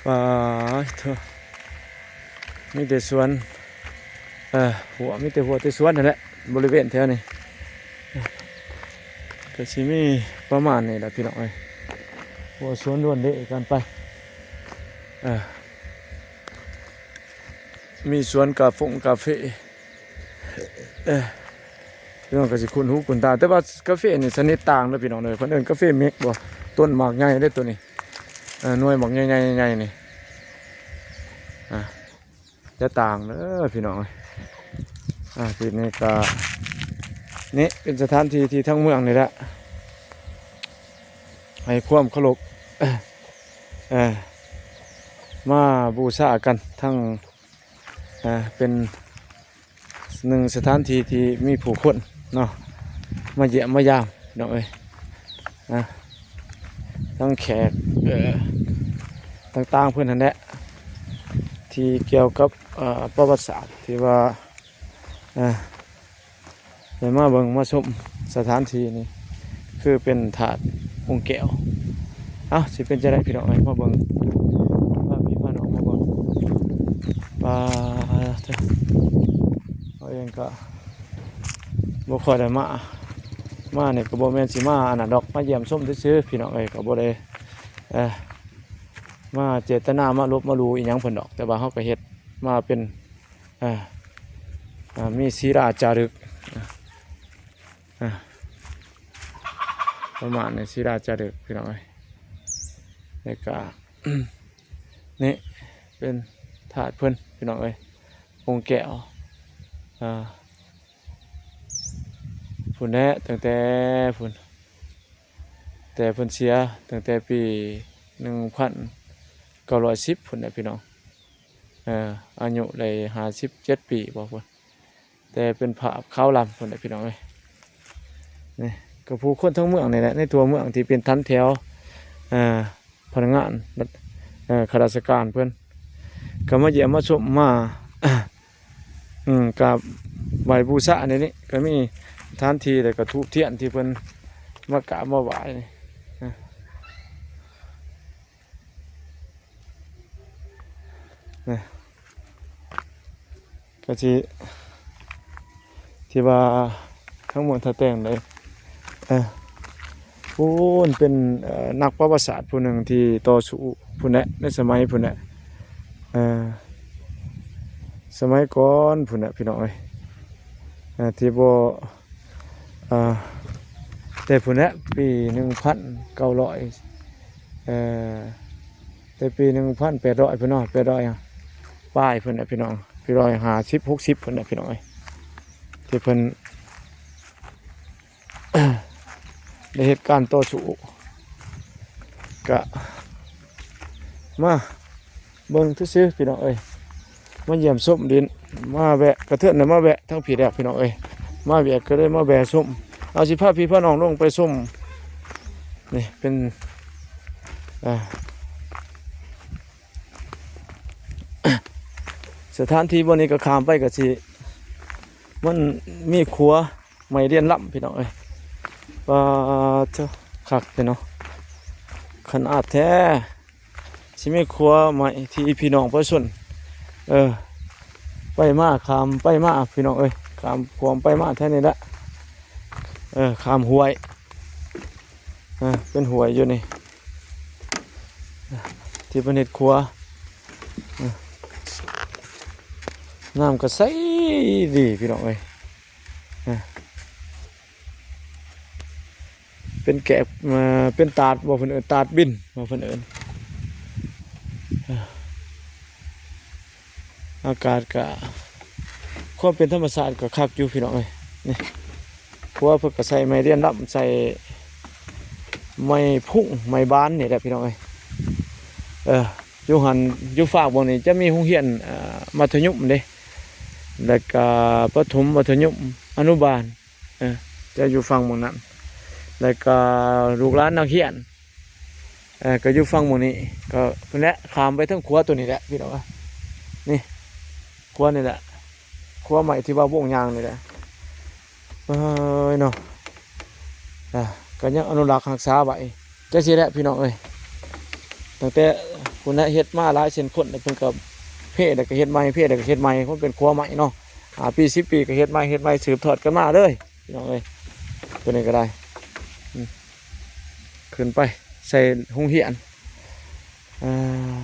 ປາໂທ້ ມີແຕ່ສວນ ເອີ ຫົວ ມີແຕ່ຫົວແຕ່ສວນຫັ້ນແຫຼະ ບໍລິເວນແຖວນີ້ ກໍຊິມີປະມານນີ້ແຫຼະພີ່ນ້ອງເອີຍ ຫົວສວນລວນເລກັນໄປ ເອີ ມີສວນກາຟົງກາເຟ ເອີ ພີ່ນ້ອງກໍຊິຄຸ້ນຫູຄຸ້ນຕາ ແຕ່ວ່າກາເຟນີ້ຊະນິດຕ່າງເດີພີ່ນ້ອງເດີ ເພິ່ນເອີ້ນກາເຟເມັກບໍ່ ຕົ້ນໝາກໃຫຍ່ເດ້ໂຕນີ້ ເອີ ໜ່ວຍໝາກໃຫຍ່ໆ ໃຫຍ່ນີ້ ອ່າ ຈະຕ່າງເດີພີ່ນ້ອງເອີຍ ອ່າ ທີ່ນີ້ກໍ ນີ້ເປັນສະຖານທີ່ທີ່ທາງເມືອງນີ້ແຫຼະ ໃຫ້ຄວາມເຄົາລົບ ເອີ ມາບູຊາກັນ ທັງ ເປັນໜຶ່ງສະຖານທີ່ທີ່ມີຜູ້ຄົນເນາະ ມາຢ້ຽມມາຢາມພີ່ນ້ອງເອີຍ ນະ ທັງແຂກ ເອີ ຕ່າງໆເພິ່ນຫັ້ນແຫຼະ ທີ່ກ່ຽວກັບ ເອີ ປະຫວັດສາດທີ່ວ່າ ເອີ ໄດ້ມາເບິ່ງມາຊົມສະຖານທີ່ນີ້ ຄືເປັນທາດອົງແກ້ວ ເອົ້າ ຊິເປັນຈັ່ງໃດພີ່ນ້ອງເອີຍ ມາເບິ່ງ ພາພີ່ພານ້ອງມາເບິ່ງ ປາໂທ້ ເຮົາເອງກໍບໍ່ຄ່ອຍໄດ້ມາ ມານີ້ກໍບໍ່ແມ່ນຊິມາອັນນັ້ນດອກ ມາຢ້ຽມຊົມຊື່ໆ ພີ່ນ້ອງເອີຍ ກໍບໍ່ໄດ້ ເອີ ມາເຈດຕະນາມາລົບມາຫຼູອີ່ຫຍັງເພິ່ນດອກ ແຕ່ວ່າເຮົາກໍເຮັດມາເປັນ ອ່າ ອ່າ ມີສີລາຈາລຶກ ອ່າ ອ່າ ປະມານນີ້ ສີລາຈາລຶກ ພີ່ນ້ອງເອີຍ ແລ້ວກະ ນີ້ເປັນທາດເພິ່ນ ພີ່ນ້ອງເອີຍ ອົງແກ້ວ ອ່າ ພຸ້ນແຫຼະ ຕັ້ງແຕ່ພຸ້ນ ແຕ່ເພິ່ນເສຍຕັ້ງແຕ່ປີໜຶ່ງພັນເກົ້າຮ້ອຍສິບພຸ້ນແຫຼະພີ່ນ້ອງ ເອີ ອາຍຸໄດ້ຫ້າສິບເຈັດປີບໍ່ພຸ້ນ ແຕ່ເປັນພາບຂາວລຳພຸ້ນແຫຼະພີ່ນ້ອງເອີຍ ນີ້ກໍຜູ້ຄົນທັງເມືອງນີ້ແຫຼະ ໃນທົ່ວເມືອງທີ່ເປັນຖັນແຖວ ເອີ ພະນັກງານ ເອີ ຂ້າລາຊະການເພິ່ນ ກໍມາຢ້ຽມມາຊົມ ມາ ອືມ ກາບໄຫວ້ບູຊາໃນນີ້ ກໍມີສະຖານທີ່ ແລ້ວກໍທູບທຽນທີ່ເພິ່ນມາກາບມາໄຫວ້ນີ້ ນະ ກໍຊິ ທີ່ວ່າທັງໝົດທັງແຕ່ງເດ້ ເອີ ຜູ້ເປັນ ເອີ ນັກປະຫວັດສາດຜູ້ໜຶ່ງທີ່ຕໍ່ສູ້ພຸ້ນແຫຼະ ໃນສະໄໝພຸ້ນແຫຼະ ເອີ ສະໄໝກ່ອນພຸ້ນແຫຼະ ພີ່ນ້ອງເອີຍ ເອີ ທີ່ບໍ່ ເອີ ແຕ່ພຸ້ນແຫຼະ ປີໜຶ່ງພັນເກົ້າຮ້ອຍ ເອີ ແຕ່ປີໜຶ່ງພັນແປດຮ້ອຍພຸ້ນເນາະ ແປດຮ້ອຍປາຍພຸ້ນແຫຼະພີ່ນ້ອງ ແປດຮ້ອຍຫ້າສິບ ຫົກສິບພຸ້ນແຫຼະພີ່ນ້ອງເອີຍ ທີ່ເພິ່ນ ໄດ້ເຮັດການຕໍ່ສູ້ ກະມາເບິ່ງຊື່ໆ ພີ່ນ້ອງເອີຍ ມາຢ້ຽມຊົມດິນ ມາແວະ ກະເຖິງໄດ້ມາແວະທາງພີ້ແລ້ວ ພີ່ນ້ອງເອີຍ ມາວຽກກໍເລີຍມາແວະຊົມ ເອົາ ຊິພາພີ່ພານ້ອງລົງໄປຊົມ ນີ້ເປັນ ອ່າ ສະຖານທີ່ບ່ອນນີ້ກໍຂ້າມໄປກໍຊິ ມັນມີຂົວ ໄມ້ລຽນລຳ ພີ່ນ້ອງເອີຍ ປາໂທ້ ຄັກແທ້ເນາະ ຂະໜາດແທ້ ຊິມີຂົວໄມ້ທີ່ພີ່ນ້ອງປະຊາຊົນ ເອີ ໄປມາ ຂ້າມໄປມາ ພີ່ນ້ອງເອີຍ ຂ້າມຂວາມໄປມາແຖວນີ້ແຫຼະ ເອີ ຂ້າມຫ້ວຍ ເອີ ເປັນຫ້ວຍຢູ່ນີ້ ທີ່ເພິ່ນເຮັດຂົວ ເອີ ນ້ຳກໍໃສດີ ພີ່ນ້ອງເອີຍ ເອີ ເປັນແກບ ເອີ ເປັນຕາດບໍ່ ເພິ່ນເອີ້ນຕາດບິນບໍ່ ເພິ່ນເອີ້ນ ເອີ ອາກາດກະ ຄວາມເປັນທຳມະຊາດກະຄັກຢູ່ ພີ່ນ້ອງເອີຍ ນີ້ ຂົວເພິ່ນກະໃສ່ໄມ້ລຽນລຳ ໃສ່ໄມ້ພຸ້ງໄມ້ບານນີ້ແຫຼະ ພີ່ນ້ອງເອີຍ ເອີ ຢູ່ຫັ້ນ ຢູ່ຟາກບ່ອນນີ້ຈະມີໂຮງຮຽນ ເອີ ມັດທະຍົມເດ້ ແລ້ວກະປະຖົມ ມັດທະຍົມ ອະນຸບານ ເອີ ຈະຢູ່ຝັ່ງໝ່ອງນັ້ນ ແລ້ວກໍລູກຫຼານນັກຮຽນ ເອີ ກໍຢູ່ຝັ່ງໝ່ອງນີ້ ກໍພຸ້ນແຫຼະ ຂ້າມໄປເທິງຂົວໂຕນີ້ແຫຼະ ພີ່ນ້ອງເອີຍ ນີ້ ຂົວນີ້ແຫຼະ ຂົວໄມ້ທີ່ວ່າວົງຍ່າງນີ້ແຫຼະ ເອີຍເນາະ ອ່າ ກໍຍັງອະນຸລັກຮັກສາໄວ້ ຈັ່ງຊີ້ແຫຼະ ພີ່ນ້ອງເອີຍ ຕັ້ງແຕ່ ພຸ້ນແຫຼະ ເຮັດມາຫຼາຍເຊັ່ນຄົນ ແລ້ວເພິ່ນກໍເພແລ້ວກໍເຮັດໃໝ່ ເພແລ້ວກໍເຮັດໃໝ່ ມັນເປັນຄົວໃໝ່ເນາະ. ຫ້າປີ ສິບປີ ກໍເຮັດໃໝ່ ເຮັດໃໝ່ ສືບທອດກັນມາເລີຍ ພີ່ນ້ອງເອີຍ. ຕົວນີ້ກໍໄດ້ ອືມ ຂຶ້ນໄປໃສ່ໂຮງຮຽນ ອ່າ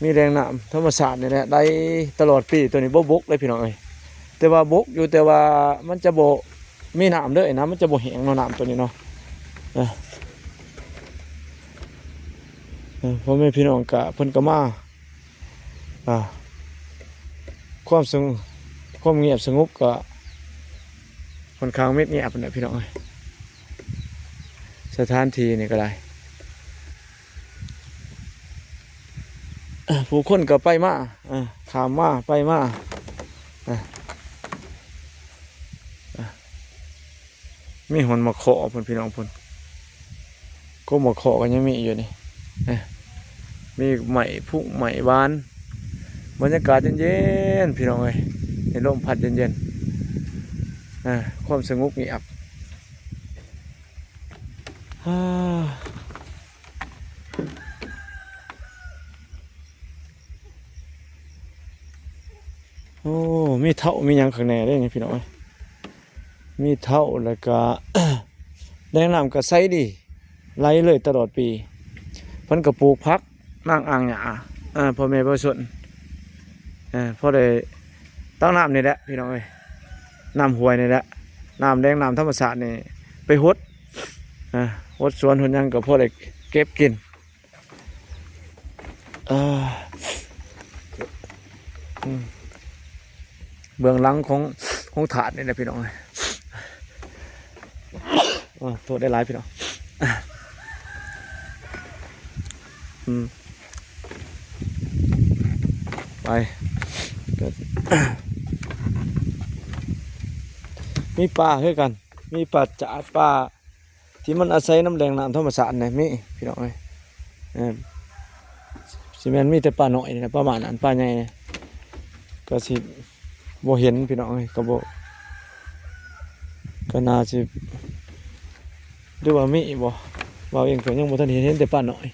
ມີແຫຼ່ງນ້ຳທຳມະຊາດນີ້ແຫຼະ ໄດ້ຕະຫຼອດປີ. ຕົວນີ້ບໍ່ບົກເລີຍ ພີ່ນ້ອງເອີຍ ແຕ່ວ່າບົກຢູ່ ແຕ່ວ່າມັນຈະບໍ່ມີນ້ຳເລີຍນະ ມັນຈະບໍ່ແຫ້ງເນາະ ນ້ຳຕົວນີ້ເນາະ. ເອີ ເອີ ພໍ່ແມ່ພີ່ນ້ອງກະ ເພິ່ນກະມາ ອ່າ ຄວາມສະຫງົບ ຄວາມງຽບສະຫງົບກະຄ່ອນຂ້າງມິດງຽບແຫຼະ ພີ່ນ້ອງເອີຍ. ສະຖານທີ່ນີ້ກໍໄດ້ ເອີ ຜູ້ຄົນກໍໄປມາ ເອີ ຂ້າມມາໄປມາ ເອີ ເອີ ມີຮອນໝາກເຄາະພຸ້ນ ພີ່ນ້ອງພຸ້ນ ກົກໝາກເຄາະກໍຍັງມີຢູ່ນີ້ ເອີ ມີໄມ້ພຸ້ງໄມ້ຫວານ ບັນຍາກາດເຢັນໆ ພີ່ນ້ອງເອີຍ ໃຫ້ລົມພັດເຢັນໆ ເອີ ຄວາມສະຫງົບງຽບ. ໂອ້ ມີເທົາ ມີຫຍັງຂ້າງໃນເດ້ນີ້ ພີ່ນ້ອງເອີຍ ມີເທົາ ແລ້ວກະ ແຫຼ່ງນ້ຳກະໃສດີ ໄຫຼເລີຍຕະຫຼອດປີ. ເພິ່ນກະປູກຜັກ ນາງອ່າງຫຍ້າ ເອີ ພໍ່ແມ່ປະຊາຊົນ ເອີ ພໍໄດ້ຕັກນ້ຳນີ້ແຫຼະ ພີ່ນ້ອງເອີຍ ນ້ຳຫ້ວຍນີ້ແຫຼະ ນ້ຳແຫຼ່ງນ້ຳທຳມະຊາດນີ້ ໄປຫົດ ເອີ ຫົດສວນຫົດຫຍັງກໍພໍໄດ້ເກັບກິນ. ເອີ ອືມ ເບື້ອງຫຼັງຂອງ ຂອງທາດນີ້ແຫຼະ ພີ່ນ້ອງເອີຍ. ໂອ້ ໂທດໄດ້ຫຼາຍ ພີ່ນ້ອງ ອືມ ໄປ ມີປາຄືກັນ ມີປາຈາດ ປາ ທີ່ມັນອາໄສນຳແຫຼ່ງນ້ຳທຳມະຊາດນີ້ມີ ພີ່ນ້ອງເອີຍ. ເອີ ຊິແມ່ນມີແຕ່ປານ້ອຍນີ້ແຫຼະ ປະມານນັ້ນ ປາໃຫຍ່ນີ້ກໍຊິບໍ່ເຫັນ ພີ່ນ້ອງເອີຍ ກໍບໍ່ ກໍໜ້າຊິ ຫຼືວ່າມີບໍ່ ເວົ້າເອງກໍຍັງບໍ່ທັນເຫັນ ເຫັນແຕ່ປານ້ອຍ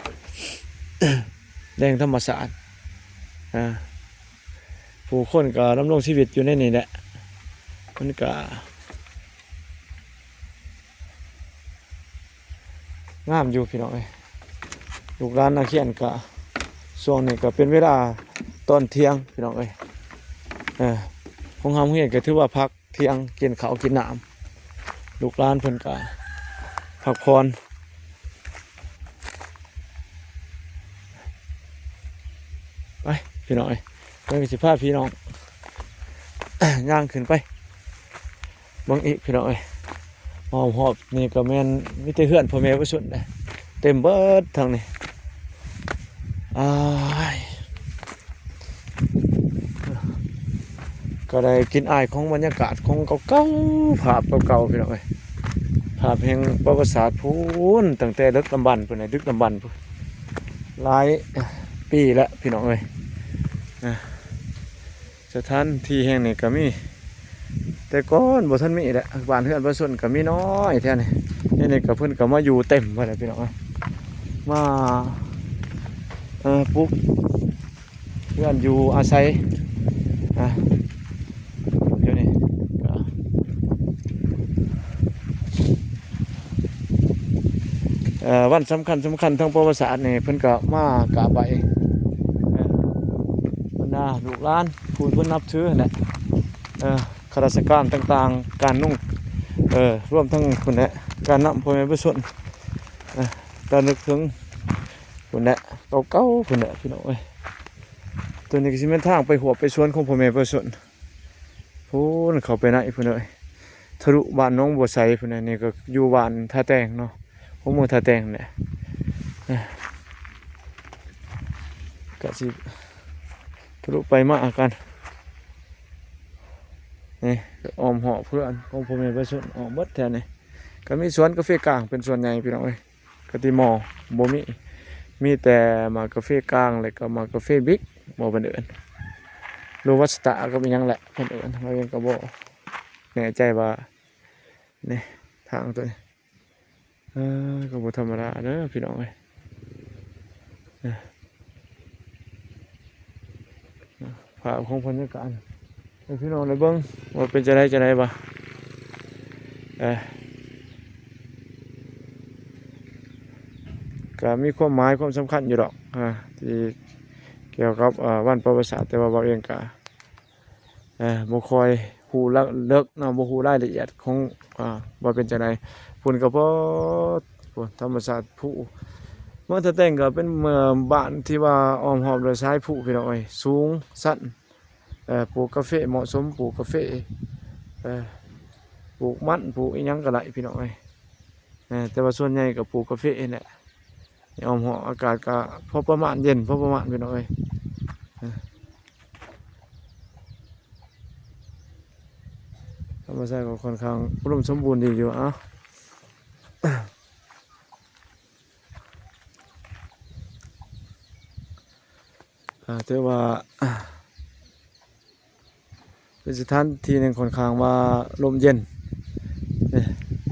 ແຫຼ່ງທຳມະຊາດ ອ່າ ຜູ້ຄົນກໍດຳລົງຊີວິດຢູ່ໃນນີ້ແຫຼະ ມັນກໍ ງາມຢູ່ ພີ່ນ້ອງເອີຍ. ລູກຫຼານນັກຮຽນກະ ຊ່ວງນີ້ກະເປັນເວລາຕອນທ່ຽງ ພີ່ນ້ອງເອີຍ. ເອີ ໂຮງຮາມໂຮງຮຽນກະຖືວ່າພັກທ່ຽງ ກິນເຂົ້າກິນນ້ຳ ລູກຫຼານເພິ່ນກະພັກຜ່ອນ. ໄປ ພີ່ນ້ອງເອີຍ ເພິ່ນກະຊິພາພີ່ນ້ອງຍ່າງຂຶ້ນໄປ ເບິ່ງອີກ ພີ່ນ້ອງເອີຍ. ອ້ອມຮອບນີ້ກໍແມ່ນມີແຕ່ເຮືອນພໍ່ແມ່ປະຊາຊົນເດ້ ເຕັມເບິດທາງນີ້. ອ້າຍ ກໍໄດ້ກິ່ນອາຍຂອງບັນຍາກາດຂອງເກົ່າໆ ພາບເກົ່າໆ ພີ່ນ້ອງເອີຍ. ພາບແຫ່ງປະຫວັດສາດພຸ້ນ ຕັ້ງແຕ່ດຶກດຳບັນພຸ້ນນະ ດຶກດຳບັນພຸ້ນ ຫຼາຍປີແລ້ວ ພີ່ນ້ອງເອີຍ. ນະ ສະຖານທີ່ແຫ່ງນີ້ກໍມີ ແຕ່ກ່ອນບໍ່ທັນມີແຫຼະ ບ້ານເຮືອນປະຊາຊົນກໍມີນ້ອຍແຖວນີ້. ດຽວນີ້ກໍເພິ່ນກໍມາຢູ່ເຕັມໝົດແລ້ວ ພີ່ນ້ອງເອີຍ. ມາ ເອີ ປຸກເຮືອນຢູ່ອາໄສ ນະ ດຽວນີ້ກໍ ເອີ ວັນສຳຄັນສຳຄັນທາງປະຫວັດສາດນີ້ ເພິ່ນກໍມາກາບໄຫວ້ ເອີ ບັນດາລູກຫຼານຜູ້ເພິ່ນນັບຖືຫັ້ນແຫຼະ ເອີ ຂ້າລາຊະການຕ່າງໆ ການນຸ່ງ ເອີ ລວມທັງພຸ້ນແຫຼະ ການນຳພໍ່ແມ່ປະຊາຊົນ ເອີ ການນຶກເຖິງພຸ້ນແຫຼະ ເກົ່າໆ ພຸ້ນແຫຼະ ພີ່ນ້ອງເອີຍ. ຕົວນີ້ກໍຊິແມ່ນທາງໄປຮວບໄປສວນຂອງພໍ່ແມ່ປະຊາຊົນ ພຸ້ນ ເຂົ້າໄປໃນພຸ້ນເອີຍ ທະລຸບ້ານໜອງບົວໃສພຸ້ນ. ອັນນີ້ກໍຢູ່ບ້ານທ່າແຕງເນາະ ຫົວເມືອງທ່າແຕງແຫຼະ ກະຊິທະລຸໄປມາກັນ. ນີ້ອ້ອມຮອບເຮືອນຂອງພໍ່ແມ່ປະຊາຊົນ ອ້ອມເບິດແຖວນີ້ ກະມີສວນກາເຟກາງເປັນສ່ວນໃຫຍ່ ພີ່ນ້ອງເອີຍ. ກະຕິມໍບໍ່ມີ ມີແຕ່ໝາກກາເຟກາງ ແລ້ວກໍໝາກກາເຟບິກ ບໍ່ເພິ່ນເອີ້ນ ໂຣບັດສະຕາກັບອີ່ຫຍັງແຫຼະເພິ່ນເອີ້ນ ເຮົາເອງກໍບໍ່ແນ່ໃຈວ່າ ນີ້ທາງຕົວນີ້ ເອີ ກໍບໍ່ທຳມະດາເດີ ພີ່ນ້ອງເອີຍ. ເອີ ພາບຂອງບັນຍາກາດໃຫ້ພີ່ນ້ອງໄດ້ເບິ່ງວ່າເປັນຈັ່ງໃດຈັ່ງໃດບໍ່. ເອີ ກໍມີຄວາມໝາຍຄວາມສຳຄັນຢູ່ດອກ ອ່າ ທີ່ກ່ຽວກັບ ອ່າ ວັນປະຫວັດສາດ, ແຕ່ວ່າເວົ້າເອງກໍ ເອີ ບໍ່ຄ່ອຍຮູ້ລະ ເລິກເນາະ, ບໍ່ຮູ້ລາຍລະອຽດຂອງ ອ່າ ວ່າເປັນຈັ່ງໃດ. ພຸ້ນກໍພໍ ໂອ້ ທຳມະຊາດພູ ເມືອງທ່າແຕງກໍເປັນເມືອງ ບ້ານທີ່ວ່າອ້ອມຮອບດ້ວຍສາຍພູ ພີ່ນ້ອງເອີຍ, ສູງຊັນ ເອີ ປູກກາເຟເໝາະສົມ, ປູກກາເຟ ເອີ ປູກມັນ ປູກອີ່ຫຍັງກໍໄດ້ ພີ່ນ້ອງເອີຍ. ເອີ ແຕ່ວ່າສ່ວນໃຫຍ່ກໍປູກກາເຟນີ້ແຫຼະ ອ້ອມຮອບ. ອາກາດກໍພໍປະມານ ເຢັນພໍປະມານ ພີ່ນ້ອງເອີຍ. ເອີ ທຳມະຊາດກໍຄ່ອນຂ້າງອຸດົມສົມບູນດີຢູ່. ເອົາ ອ່າ ຖືວ່າ ເປັນສະຖານທີ່ໜຶ່ງຂ້ອນຂ້າງວ່າລົມເຢັນ. ເອີ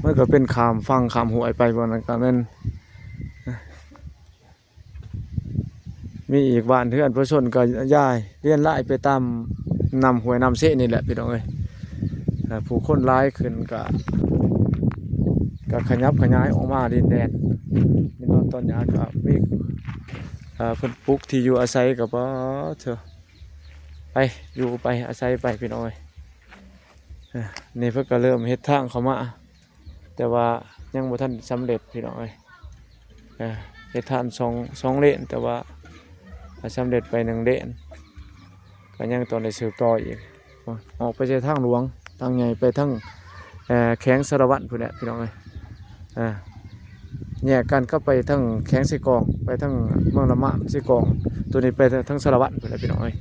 ມັນກໍເປັນຂ້າມຝັ່ງຂ້າມຫ້ວຍໄປ ບ່ອນນັ້ນກໍແມ່ນ ມີອີກ ບ້ານເຮືອນປະຊາຊົນກໍຍ້າຍລຽນລາຍໄປຕາມນ້ຳຫ້ວຍນ້ຳເຊນີ້ແຫຼະ ພີ່ນ້ອງເອີຍ. ເອີ ຜູ້ຄົນຫຼາຍຂຶ້ນກໍ ກໍຂະຫຍັບຂະຫຍາຍອອກມາດິນແດນ. ມີນອນຕອນຫຍ້າກໍມີ ເອີ ເພິ່ນປຸກທີ່ຢູ່ອາໄສກໍ ປາດເທີ ໄປຢູ່ໄປອາໄສໄປ ພີ່ນ້ອງເອີຍ. ເອີ ນີ້ເພິ່ນກໍເລີ່ມເຮັດທາງເຂົ້າມາ ແຕ່ວ່າຍັງບໍ່ທັນສຳເລັດ ພີ່ນ້ອງເອີຍ. ເອີ ເຮັດທາງສອງ ສອງເລນ ແຕ່ວ່າສຳເລັດໄປໜຶ່ງເລນ ກໍຍັງຕ້ອງໄດ້ສືບຕໍ່ອີກ ອອກໄປໃສ່ທາງຫຼວງ ທາງໃຫຍ່ໄປທາງ ເອີ ແຂວງສາລະວັນພຸ້ນແຫຼະ ພີ່ນ້ອງເອີຍ. ເອີ ແຍກກັນກັບໄປທາງແຂວງເຊກອງ ໄປທາງເມືອງລະມາມ ເຊກອງ, ໂຕນີ້ໄປທາງສາລະວັນພຸ້ນແຫຼະ ພີ່ນ້ອງເອີຍ.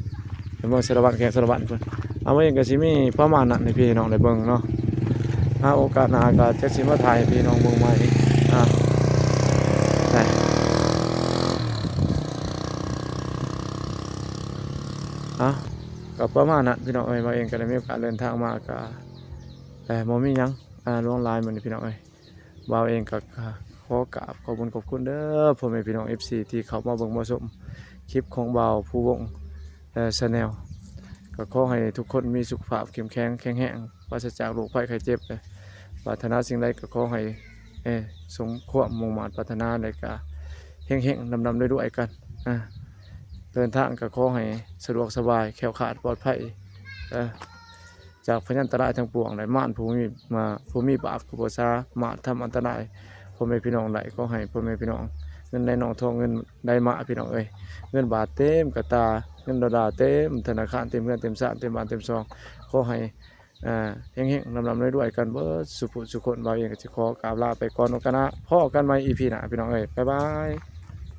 ເມືອງສາລະວັນ ແຂວງສາລະວັນພຸ້ນ. ເອົາ ມື້ນີ້ກໍຊິມີປະມານນັ້ນໃຫ້ພີ່ນ້ອງໄດ້ເບິ່ງເນາະ. ຫາໂອກາດໜ້າກໍຈັກຊິມາຖ່າຍໃຫ້ພີ່ນ້ອງເບິ່ງໃໝ່ອີກ. ອ່າ ໄດ້ ອ່າ ກໍປະມານນັ້ນ ພີ່ນ້ອງເອີຍ. ເຮົາເອງກໍໄດ້ມີໂອກາດເດີນທາງມາ ກໍ ເອີ ບໍ່ມີຫຍັງ ອ່າ ຫຼວງຫຼາຍມື້ນີ້ ພີ່ນ້ອງເອີຍ. ບ່າວເອງກໍ ກໍຂໍກາບຂອບບຸນຂອບຄຸນເດີ ພໍ່ແມ່ພີ່ນ້ອງເອັຟຊີ ທີ່ເຂົ້າມາເບິ່ງມາຊົມຄລິບຂອງບ່າວພູວົງ ເອີ ແຊນແນວ. ກໍຂໍໃຫ້ທຸກຄົນມີສຸຂະພາບເຂັ້ມແຂງ ແຂງແຮງ ປາສະຈາກໂລກໄພໄຂ້ເຈັບ. ປາດຖະໜາສິ່ງໃດກໍຂໍໃຫ້ ເອີ ສົມຄວາມມຸ່ງມາດປາດຖະໜາ ແລະກະເຮັງໆ ລ່ຳໆ ລວຍໆ ກັນ. ອ່າ ເດີນທາງກໍຂໍໃຫ້ສະດວກສະບາຍ ແຄ້ວຄາດປອດໄພ ເອີ ຈາກພະຍັນຕະລາຍທັງປວງ ແລະ ມານຜູ້ມີ ມາ ຜູ້ມີບາບກໍບໍ່ສາມາດທຳອັນຕະລາຍພໍ່ແມ່ພີ່ນ້ອງໄດ້. ຂໍໃຫ້ພໍ່ແມ່ພີ່ນ້ອງ ເງິນໄຫຼນອງທອງເງິນໄຫຼມາ ພີ່ນ້ອງເອີຍ. ເງິນບາດເຕັມກະຕາ ເງິນໂດລາເຕັມທະນາຄານ ເຕັມເຮືອນເຕັມຊານ ເຕັມບ້ານເຕັມຊ່ອງ. ຂໍໃຫ້ ເອີ ເຮັງໆ ລ່ຳໆ ລວຍໆ ກັນເບິດສູ່ຜູ້ສູ່ຄົນ. ບ່າວເອງກໍຊິຂໍກາບລາໄປກ່ອນ ໂອກາດໜ້າພໍ້ກັນໃໝ່ ອີພີໜ້າ ພີ່ນ້ອງເອີຍ. ບາຍບາຍ.